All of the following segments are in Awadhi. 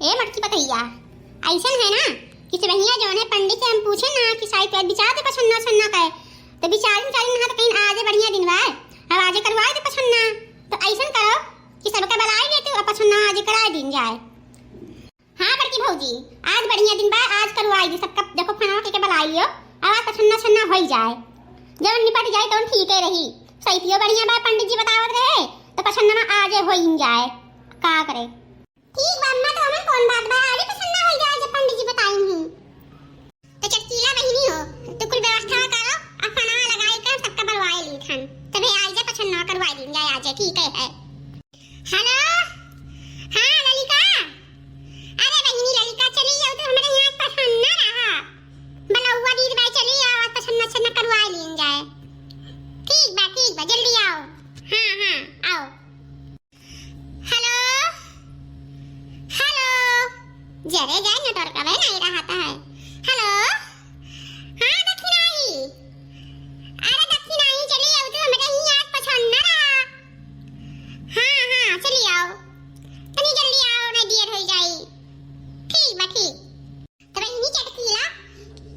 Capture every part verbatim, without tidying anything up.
ए मोटकी पतोहिया, अइसन है ना कि सुबहिया जौन है पंडित से हम पूछे ना कि साइत वाइत बिचार दे पछन्ना उछन्ना का है, तो बिचारिन बिचारिन ना तो कहिन आजे बढ़िया दिन बा, अब आजे करवाइ दे पछन्ना। तो अइसन करो कि सबका बलाइ लेते और पछन्ना आजे कराइ दीन जाए। हाँ बड़की भौजी, आज बढ़िया दिन बा, आज करवाइ दी सबका, देखो फोनवा कइके बलाइ लियो, अब आज पछन्ना उछन्ना होइ जाए, जौन निपट जाए तौन ठीके रही। सइतियो बढ़िया बा, पंडित जी बतावत रहे तो पछन्ना आजे होइन जाए, का करे। ठीक बा अम्मा, तो हमें कौन बात बा, आजे पछन्ना होइ जाए जब पंडित जी बताइन ही। तो चटकीला बहिनी हो, तू कुल व्यवस्था करो, अब फोनवा लगाइ के सबका बलवाइ लीथन, तबे आइ जा पछन्ना करवाइ दीन जाए आजे, ठीक है, है। हेलो, हाँ ललिका, अरे बहिनी ललिका चली आउ तो हमरे यहाँ पछन्ना रहा, बलौआ दीदी भाई चली आउ, आज पछन्ना उछन्ना करवाइ लीन जाए। ठीक बा, ठीक बा, जल्दी आउ। हाँ, हाँ, आउ। हेलो, हेलो, जरे जाए नेटवर्क अबे नहीं रहता है। हेलो, हाँ दक्षिणाई, अरे दक्षिणाई चली आउ तो हमरे ही आज पछन्ना रहा। हाँ, हाँ, चली आउ, तनी जल्दी आउ, नहीं देर होइ जाई। ठीक बा, ठीक। तो बहिनी चटकीला,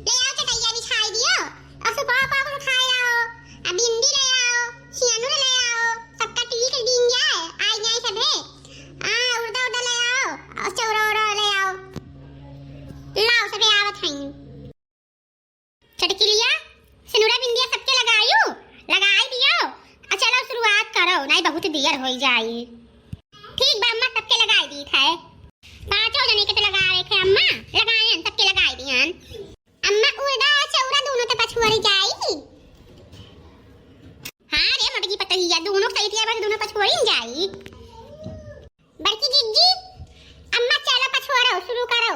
ले आउ चटइया बिछाइ दियो, और सुपवा उपवा कुल खाइ लाओ, आ बिंदी ले आउ, सियानुर ले आउ, सबका टीक दीन जाए, आइ जाए सभे। आ, उर्दा उर्दा ले आउ, और चौरा उरा ले आउ। लाओ, सभे आवत हईं। चटकिलिया, सिनुरा बिंदिया सबके लगायू, लगाइ दियो। आ चलो शुरुआत करो, नाहीं बहुत देर होइ जाई। ठीक बा अम्मा, सबके लगाइ दीत है। पाँचों जने के तो लगावे के अम्मा, लगायन, सबके लगाइ दियन। अम्मा उर्दा और चौरा दोनों तो पछुअर जाई। हाँ रे मोटकी पतोहिया, दोनों सइतिया बस दोनों पछुअर जाई। बड़की जिज्जी, अम्मा चलो पछोरउ, शुरू करउ।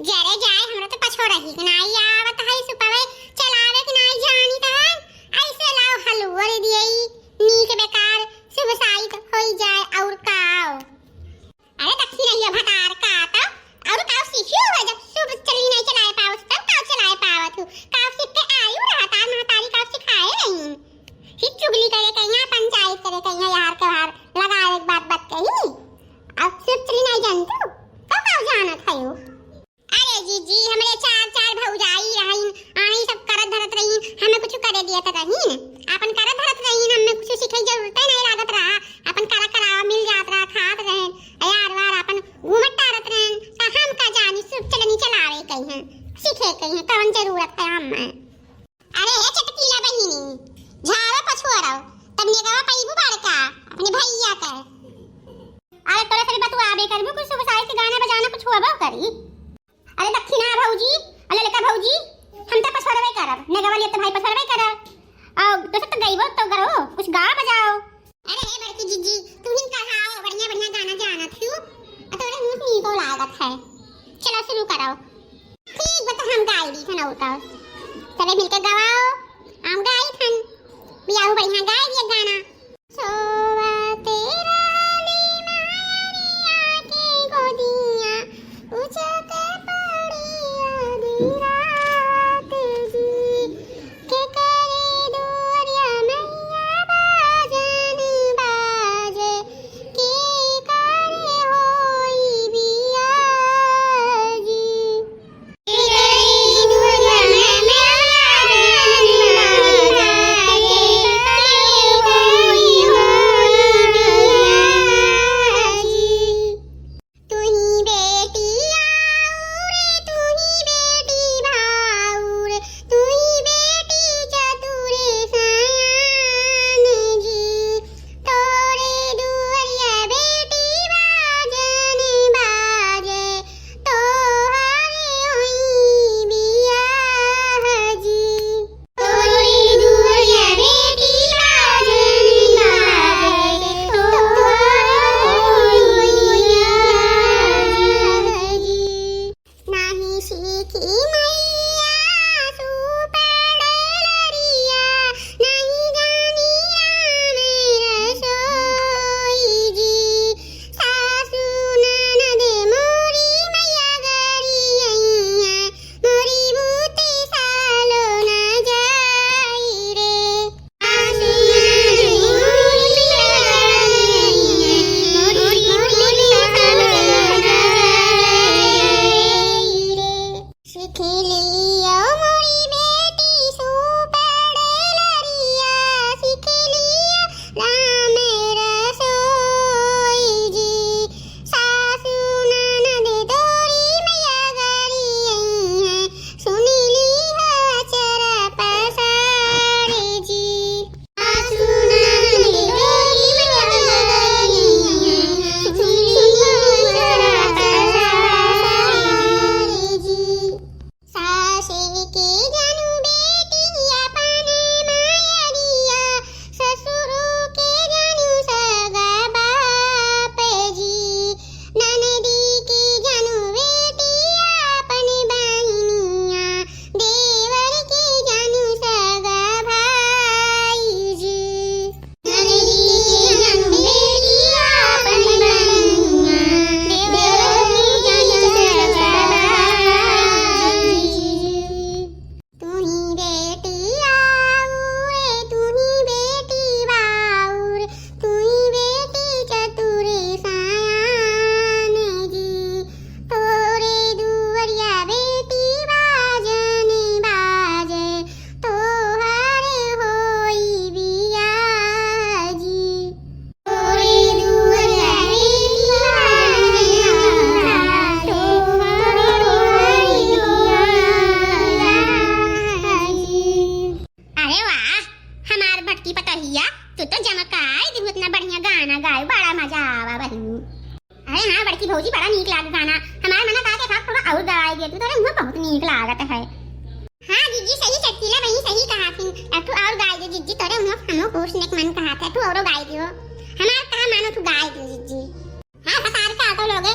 जरे जाए, हमरा तो पछोरही के नाई आवत है, सुपवे चलावे के नाई जानी तो है। अइसे लाओ हलुआ दे दियई, नीक बेकार शुभ साइत होई जाए, और काओ। अरे दक्षिणइया भतार का तो, और काओ सीखियो हो, जब शुभ चली नाई चलाए पावत, तब काओ चलाए पावत हो? काओ सीख के आयु रहता, महतारी काओ सिखाए नहीं। फिर चुगली करे कहिया, पंचायत करे कहिया, यार के बाहर लगावे के बात बात कही। अब सिर्फ चली नाई जानतू, तो का जानत हयू? अरे जीजी, हमरे चार चार भौजाई रहीन, आनी सब करत धरत रहीन, हमें कुछ करे दियत रहीन, आपन करत धरत रहीन, हमें कुछ सीखे जरूरत ही नहीं लागत रहा, आपन करा करावा मिल जात रहा, खात रहेन, यार वार आपन घूमत टारत रहेन, तो हम का जानी सिर्फ चलनी चलावे कहिया, सीखे कहिया, कौन जरूरत है हमें? अरे हे चटकीला बहिनी, झावा पछुआरव, तब नेगवा पइबू बड़का, अपने भइया के। अरे तोरा सभी बतुआबे करबू, कुछ सुबह साइड के गाना बजाना कुछ होबो करी। अरे दक्षिणा भौजी, अरे ललका भौजी, हम तो पछुआरबे करब, नेगवा लिए तो भाई पछुआरबे करब। और दोस्त तो गइबो तो करो, कुछ गा बजाओ। अरे हे बड़की जीजी, तू ही कढ़ाओ, बढ़िया बढ़िया गाना जानत हूँ, और तोरे मुंह से नीको लागत है। चलो शुरू करो। ठीक बा, तो हम गाई दी थन और का। सबे मिलके गवाओ, हम गाई थन। बियाहू बढ़िया गाई दिए गाना। सोवा तेरा ली मायरिया के गोदिया, उचक पड़ी आधी रात जी। के करे दुआरिया मैया बाजन बाजे, के करे होई बियाह जी। बड़की भौजी, बड़ा नीक लागे गाना। हमार मना कहा के था थोड़ा और गवाई दे तू, तोरे मुँह बहुत नीक लागत है। हाँ जीजी, सही चटकीला बहिनी सही कहा थी। अब तू और गाई दे जीजी, तोरे मुँह हमो खुश नेक मन कहा था, तू औरो गाई दियो। हमार कहा मानो तू गाई दे जीजी। हाँ, भतार का तो लोग